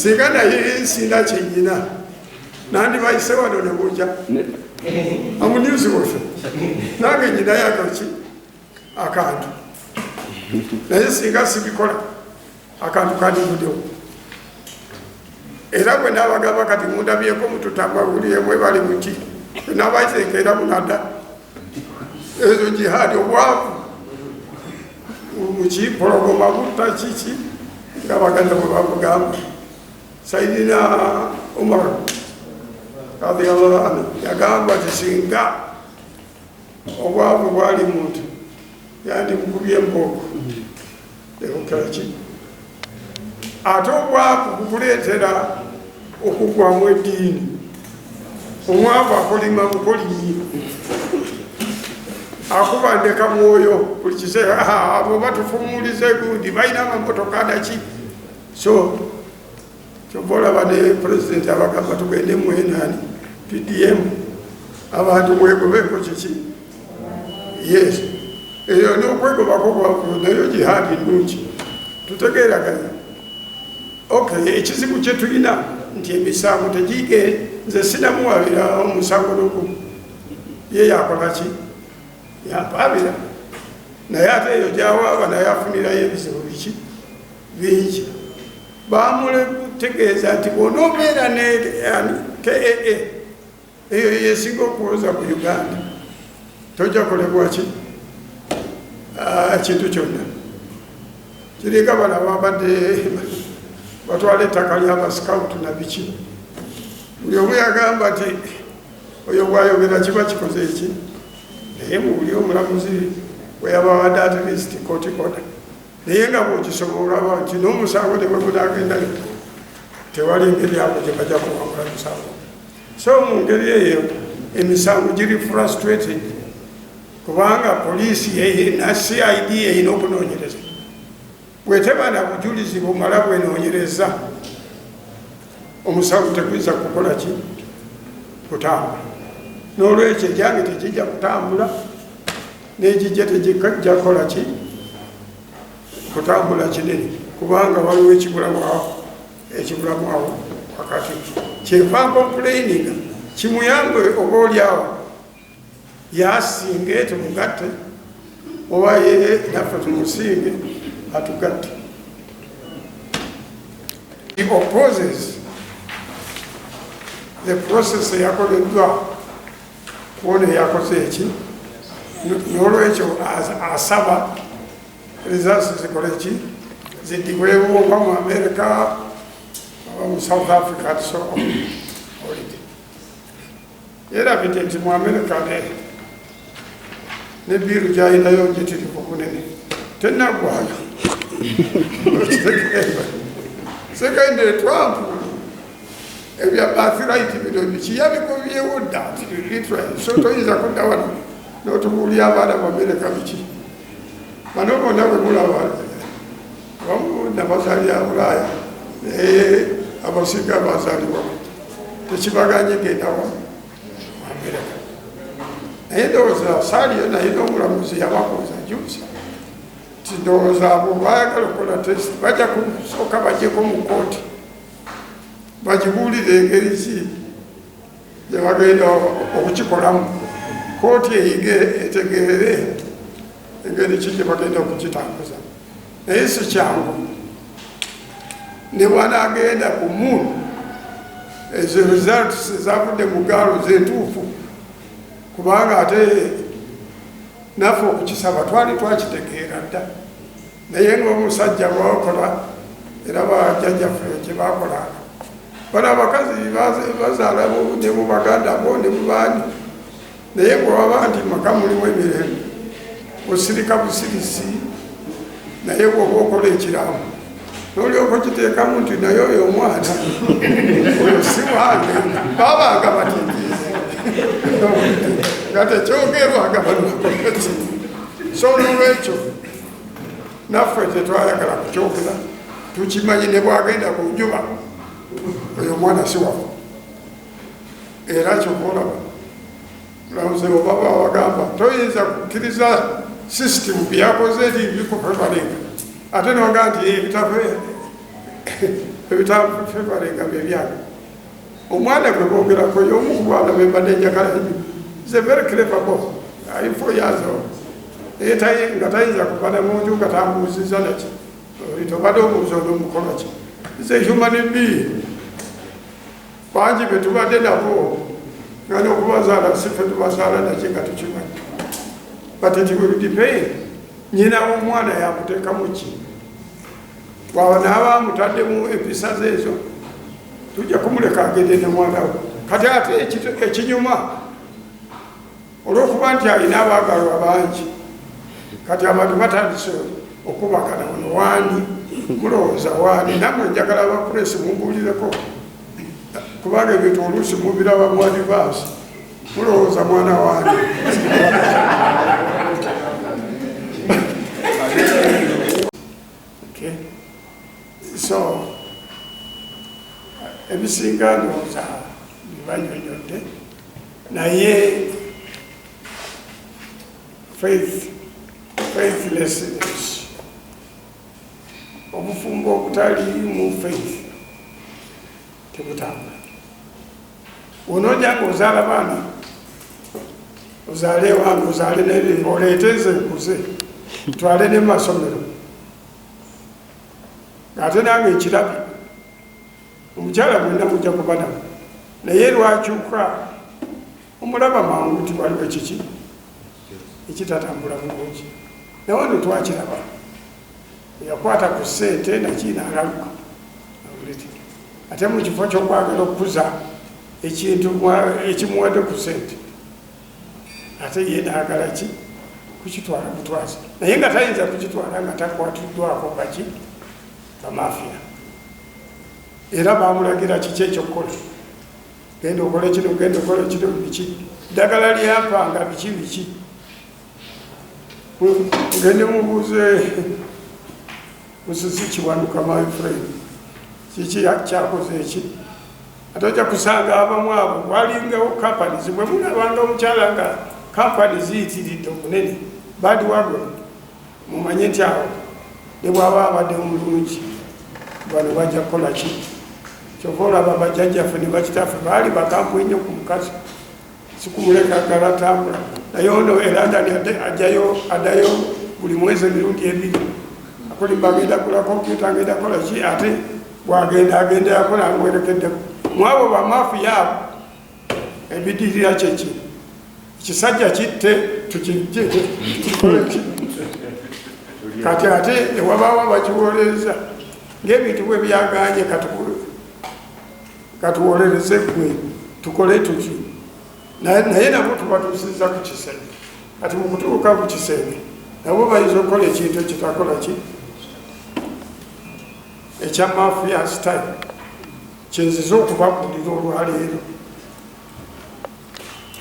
Singa naye sina kyenyina, nandibayise wano ne bujja amunyuzi waffe, nange nyinayo akaki akantu, naye singa sibikola akantu kandivuddewo. Era bwe nabagamba kati mundabyeko mututambawulire mwebali muki, nabaiteeka era munadda ezo jihadi. Obwavu mukimpologoma butta kiki, nga baganda bwe babugamba. Sayidina Umar radiallahu anhu yagamba ti singa obwavu bwali muntu, yandimukubye embooko ekukolaki. Ate obwavu bukuleetera okugwamu eddiini. Omwavu akolima bukolimi, akuba ndeka mwoyo buli kiseera. Abo batufumuliza egundi, balina amamotoka naki. So kyova olaba ne pulezidenti abagamba tugende mwenani PDM, abantu mwegobeko kiki. Yes, eyo nokwegobako bwavu nayo jihadi nnungi, tutegeeraganya. Okay, ekizibu kyetulina nti emisango tegige. Nze sinamuwabira omusango nogumu, ye yakolaki, yampabira, naye ate eyo gyawaaba naye afunirayo ebizibu biki bingi. Bamutegeeza nti bwonoobeera ne kaa eyo yesinga okuwoza ku Uganda, tojja kolebwa ki kintu kyonna. Kiringa bano ababadde batwala ettaka ly'abasikawutu na biki, buli omu yagamba nti oyo bwayogera kiba kikoze eki, naye mu buli omulamuzi bwe yabawadde at least court order, naye nga bwokisoma olaba nti n'omusango ne bwe gunagendayo tewali ngeri abo gye bajja kuwangula musango. So mu ngeri eyo emisango giri frustrated, kubanga poliisi na CID erina okunoonyereza, bweteba na bujulizi bumala bwenoonyereza, omusango teguyinza kukola ki, kutambula. N'olwekyo egyange tegijja kutambula, n'egijja tegijja kukola ki, kutambula kinene, kubanga waliwo ekibulamu ekibulamu awo wakati. Kyenva ncomplaininga kimuyambe, oba oliawo yasinge tumugatte, oba ye naffe tumusinge atugatte. He opposes the process eyakoleddwa kuona eyakoze eki. N'olwekyo asaba results zikole ki, ziddibwewo oba mu America oba mu South Africa and so on. Already yerabidde nti mu America ne bill gyayinayo njitirivu bunene, tenaggwayo. Secondly, Trump ebya birthright bino biki yabikubyewo dda literally, so toyinza kudda wano n'otubuulya abaana mu America biki. Bano bonna bwe mulaba abamu nabazaalira Bulaaya, naye abasinga bazaalibwa tekibaganye gendawa mu Amerika. Naye ndowooza saaliyo, naye n'omulamuzi yababuuza juzi ti ndowooza abo bayagala okukola test bajja kusooka bajjeko mu kooti bagibuulire engeri ki gye bagenda okukikolamu, kooti eyige etegeere engeri ki gye bagenda okukitambuza. Naye si kyangu. Ne bwanagenda ku moon, ezo results zavudde mu gaalo zentuufu, kubanga ate naffe okukisaba twali twakitegeera dda. Naye ngaomusajja bwakola, era bajjajjaffe kyebakolanga, bano abakazi bazaala ne mu baganda bo ne mu baani, naye bwewaba nti maka mulimu emirembe, osirika busirisi. Naye bwoba okola ekiramu nolyoka okiteekamu nti naye oyo omwana oyo si wange, babanga batiitiizi nga tekyogerwanga banakolaki. So nolwekyo naffe tetwayagala kukyogera, tukimanyi ne bwagenda ku njuba oyo omwana si waffe. Era kyova olaba mulamuzi oba bawagamba toyinza kukkiriza system byakoze nti bikufavoringa, ate noga nti ebitabo Ebitanfevalenga bye byange. Omwana gwe boogerako y'omu ku baana be mbadde njagala nnyo. Is a very clever boy, ali 4 years old, naye nga tayinza kuva ne munju nga tambuuzizza naki. Oli tobadde obuuza ono mukola ki? Is a human being. Bangi be tubadde nabo nga n'okubazaala si ffe tubazaala naki nga tukimanyi, but it will depend nyina w'omwana yamuteekamu ki. Bwaba naaba amutaddemu empisa ze ezo, tujja kumuleka agende ne mwana we. Kati ate ekinyuma olw'okuba nti alina abaagalwa bangi, kati abantu batandise okubagana, ono waani, mulowooza waani? Nammwe njagala aba press mumbuulireko, kubanga ebintu oluusi mubiraba mu advance. Mulowooza mwana waani? Okay. So ebisinga ndowooza bibanyonyodde, naye faithlessness, obufumbo obutaliimu faith tebutambula. Onojja nga ozaala baana, ozaale ewange, ozaale nebintu, oleete nze nkuze, twale ne masomero, ate nange ekirabi omukyala mwenna mujja kuba nabo, naye lwakyuka omulaba mangu nti waliwo kiki ekitatambula bulungi. Nawe no twakiraba, yakwata ku ssente nakiina alaluka. Ate mu kifo ky'okwagala okukuza ekintu ekimuwadde ku ssente, ate ye naagala ki? Kukitwala butwazi, naye nga tayinza kukitwala nga takwatiddwako baki? Bamafiya. Era bamulagira kiki ekyokukola: genda okole kino, genda okole kino, biki, ddagala lyampanga, biki biki. Ngende mubuuze Musisi Kiwanuka, my friend, kiki kyakoze eki? Ate ojja kusanga abamu abo walingawo companies. Bwe mulabanga omukyala nga kampani ziyitiridde obunene, bandwagon, mumanye nti awo ne bwaba abadde mulungi, bano bajja kukola ki? Kyova olaba bajjajjaffe ne bakitaffe baali bakambwe nnyo ku mukazi, sikumuleka galatambula. Naye ono e London ajjayo addayo buli mwezi emirundi ebiri, akulimba agenda gula kompyuta, agenda kola ki, ate bwagenda agenda yakola amuwerekeddeko mwabo bamafiya abo. Ebidirira kyeki? Ekisajja kitte, tukijje, tukole ki? Kati ate ewabaawo abakiwolereza ng'ebintu bwe byaganye, katuwolereze gwe, tukole tuki? Naye nabo tubatuusiza ku kisenge. Kati mu kutuuka ku kisenge, nabo bayinza okukola ekintu ekitakola ki, ekya mafia style. Kyenziza okubabuulira olwaleero.